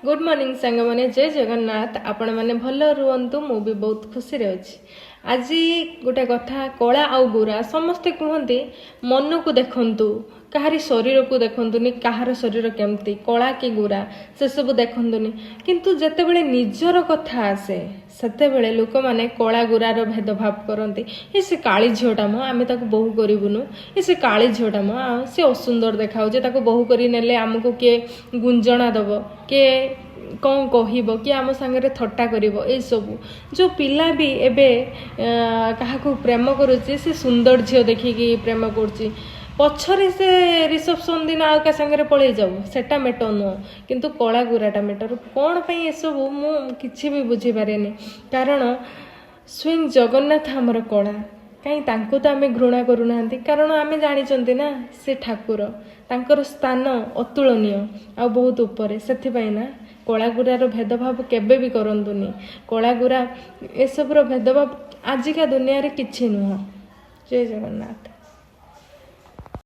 Good morning ସାଙ୍ଗମାନେ, ଜୟ ଜଗନ୍ନାଥ। ଆପଣମାନେ ଭଲ ରୁହନ୍ତୁ, ମୁଁ ବି ବହୁତ ଖୁସିରେ ଅଛି। ଆଜି ଗୋଟେ କଥା, କଳା ଆଉ ଗୋରା। ସମସ୍ତେ କୁହନ୍ତି ମନକୁ ଦେଖନ୍ତୁ, କାହାରି ଶରୀରକୁ ଦେଖନ୍ତୁନି, କାହାର ଶରୀର କେମିତି, କଳା କି ଗୋରା, ସେସବୁ ଦେଖନ୍ତୁନି। କିନ୍ତୁ ଯେତେବେଳେ ନିଜର କଥା ଆସେ, ସେତେବେଳେ ଲୋକମାନେ କଳା ଗୋରାର ଭେଦଭାବ କରନ୍ତି। ଏ ସେ କାଳି ଝିଅଟା ମ, ଆମେ ତାକୁ ବୋହୂ କରିବୁନୁ। ଏ ସେ କାଳି ଝିଅଟା ମ, ଆଉ ସେ ଅସୁନ୍ଦର ଦେଖାଯାଉଛି, ତାକୁ ବୋହୂ କରି ନେଲେ ଆମକୁ କିଏ ଗୁଞ୍ଜଣା ଦେବ, କିଏ କ'ଣ କହିବ, କିଏ ଆମ ସାଙ୍ଗରେ ଥଟ୍ଟା କରିବ, ଏଇସବୁ। ଯେଉଁ ପିଲା ବି ଏବେ କାହାକୁ ପ୍ରେମ କରୁଛି, ସେ ସୁନ୍ଦର ଝିଅ ଦେଖିକି ପ୍ରେମ କରୁଛି। ପଛରେ ସେ ରିସେପସନ୍ ଦିନ ଆଉ କାହା ସାଙ୍ଗରେ ପଳେଇ ଯାଉ, ସେଟା ମେଟର ନୁହଁ, କିନ୍ତୁ କଳା ଗୋରାଟା ମେଟର। କ'ଣ ପାଇଁ ଏସବୁ ମୁଁ କିଛି ବି ବୁଝିପାରେନି। କାରଣ ସ୍ୱୟଂ ଜଗନ୍ନାଥ ଆମର କଳା, କାହିଁ ତାଙ୍କୁ ତ ଆମେ ଘୃଣା କରୁନାହାନ୍ତି? କାରଣ ଆମେ ଜାଣିଛନ୍ତି ନା, ସେ ଠାକୁର, ତାଙ୍କର ସ୍ଥାନ ଅତୁଳନୀୟ ଆଉ ବହୁତ ଉପରେ। ସେଥିପାଇଁ ନା କଳା ଗୋରାର ଭେଦଭାବ କେବେ ବି କରନ୍ତୁନି। କଳା ଗୋରା ଏସବୁର ଭେଦଭାବ ଆଜିକା ଦୁନିଆରେ କିଛି ନୁହଁ। ଜୟ ଜଗନ୍ନାଥ।